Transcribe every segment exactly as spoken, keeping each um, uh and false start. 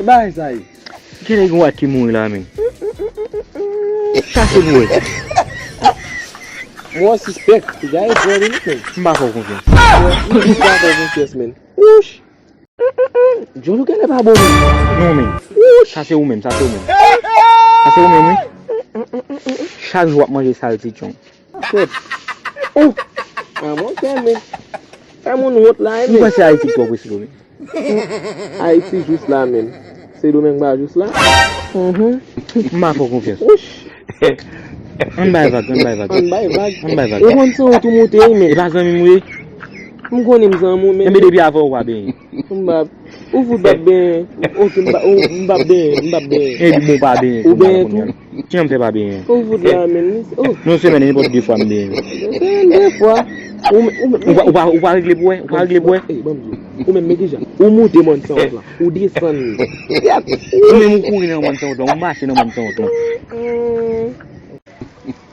Bagay sa ye. Gen nèg yon rat ki mouri la, men. Chache pou wè. Mwen sispèk, piga e twò li, men. M pa fè w konfyans. M pa fè w konfyans, men. Wouch! Djòl ou genlè pa bon, men. Non, men. Wouch! Sa se ou menm, sa se ou menm. Sa se ou menm, wi. Chak jou w ap manje salsitchon. Fèt. Oh! Ah, mon kè, men. Fè moun wont la, men. Ou panse Ayiti twò prese, men. Ayiti jis la, men. Sendomeng pa jis la. Mhm. M pa fè w konfyans. Wouch! Ann bay vag, ann bay vag. Ann bay vag. Ann bay vag. Ou konn se ou tou moute, men. E pa zanmi m ou ye? M konnen m zanmi w, men. Enben depi avan ou pa benyen. M pa Ou fout p ap benyen. Ok, m p ap, ou, m p ap benyen, m p ap benyen. Epi bon, pa benyen. Ou benyen tou? Kijan m fè pa benyen? Ou fout la, men. Oh. Yon semèn, nenpòt de fwa m benyen. Yon semèn, de fwa. Ou, ou, ou pa, ou pa, ou pa regle pou wè? Ou pa regle pou wè? Ey, ban m di w. Ou menm, men kijan? Ou moute mòn san wont lan. Ou desann li. Ou menm, ou kouri nan mòn san wont lan. Ou mache nan mòn san wont lan.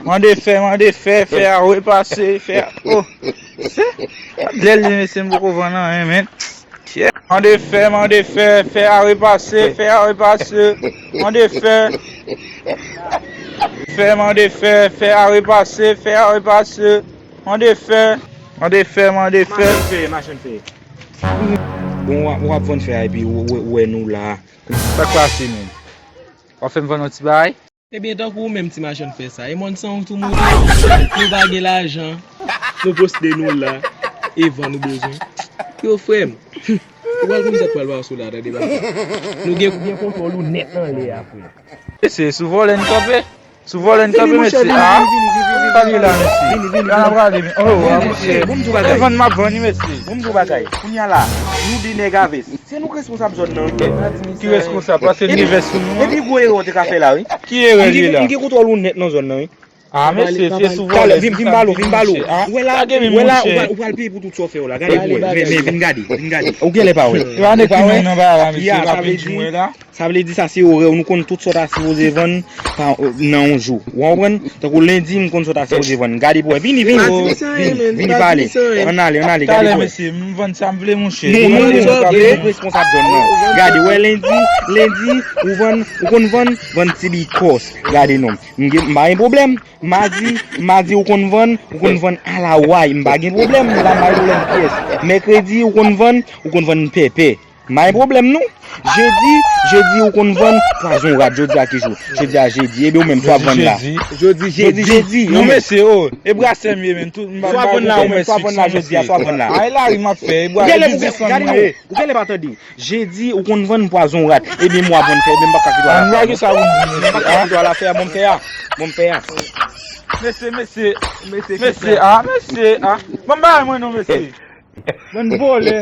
Mande fè, mande fè, fè a repase, fè a, oh, se, lè l di mesye m poko vann anyen, men. Mande fè, mande fè, fè a repase, fè a repase, mande fè. Fè, mande fè, fè a repase, fè a repase, mande fè. Mande fè, mande fè. Machann fè, machann fè. Bon, w ap, w ap vann fè a epi ou, ou, ou wè nou la. Sa k pase menm? W ap fè m vann yon ti bagay? Ebyen, tankou ou menm ti machann fè sa, e mòn san wont ou moute, nou pa gen lajan, nou poste nou la, e van nou bezwen. Yo, frè m, ou pral konn sa k pral pase w la, tande papa. Nou gen, gen kontwòl ou nèt nan lè a, frè. Mesye, sou vòlè n kanpe, sou vòlè n kanpe, mesye. A, sa n ye la, mesye? Vini, vini, vini. Gade, prale, men. Oh, a, mesye. Bon, m di w bagay. E vann m ap vann, mesye. Bon, m di w bagay. Kounye a la, nou de nèg a vès. Se nou k responsab zòn nan, wi. Ki responsab? Paske n gen vès sou nou an. Epi gwo erè w te ka fè la, wi. Ki erè li ye la? M gen kontwòl ou nèt nan zòn nan, wi. A, mesye, se sou vòlè. Talè, vin, vin balo, vin balo. Ou wè la, ou wè la, ou pral, ou pral peye pou tout sa w fè yo la. Gade pou wè. Men, men, vin gade, vin gade. Ou genlè pa wè. E pa nèg ki menm nan bagay la, mesye, pa pedi mwen la. Sa vle di sa se orè w, nou konn tout sa w ta sipoze vann pa, nan yon jou. Ou konprann? Tankou lendi, m konn sa w ta sipoze vann. Gade pou wè. Vini, vini. Vini, vini pale. Ann ale, ann ale, gade pou wè. Mesye, m vann sa m vle, monchè. Nou, nou, nou, nou responsab zòn nan. Gade, wè lendi, lendi, ou vann, ou konn vann, vann ti bikòs. Gade non. M gen, m pa gen pwoblèm. Madi, madi, ou konn vann, ou konn vann alaway. M pa gen pwoblèm. M pa gen pwoblèm pyès. Mèkredi, ou konn vann, ou konn vann pèpè. M pa gen pwoblèm non. Jedi, jedi ou konn vann pwazon rat. Jodi a ki jou? Jodi a jedi. Ebyen ou menm, sa w ap vann la? Jodi, jedi. Jodi, jedi. Non, mesye, oh, e brasè m ye, menm. Tout, m pa, sa w ap vann la, ou menm, sa w ap vann la jodi a, sa w ap vann la? Ay, lari m ap fè, e brasè, e desann mwen ye. Ou genlè pa tande. Jedi, ou konn vann pwazon rat. Ebyen, m w ap vann fè, ebyen, m p ap ka kite w al afè a, non. M p ap ka kite w al afè a, bon, m fè a. Bon, m fè a. Mesye, mesye, mesye, a, mesye, a. Ban m bagay mwen non, mesye. Bann vòlè.